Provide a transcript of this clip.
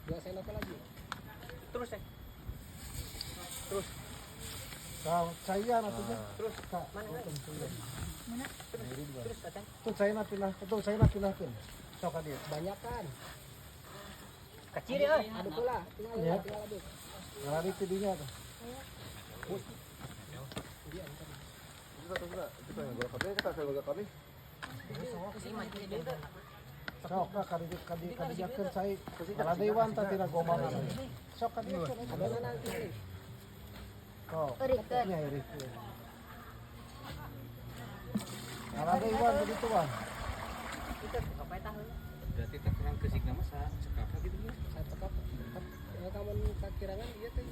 2 sendok lagi. Terus ya. Terus. Kau caian atuh nya. Terus. Kak, Mana? Mana? Terus. Terus Acang. Tuh caina pindah, tuh caina pindahkeun. Sok ka dieu. Banyakan. Kecil ya. Aduk lah, tinggal Ya. tinggal aduk. Ngalari ti dinya tuh. Sok ka kadi kadi kadiakeun cai. Ngaladeuy wan tah tina gomangan. Sok ka dieu. Adonan nanti. Sok. Eurikeun. Nya eurikeun. Ngaladeuy wan begitu wan. Itu apa tahu? Berarti takaran keusik nama sa cekap gitu ya. Satu cup. Ya kamu kakirangan iya teh.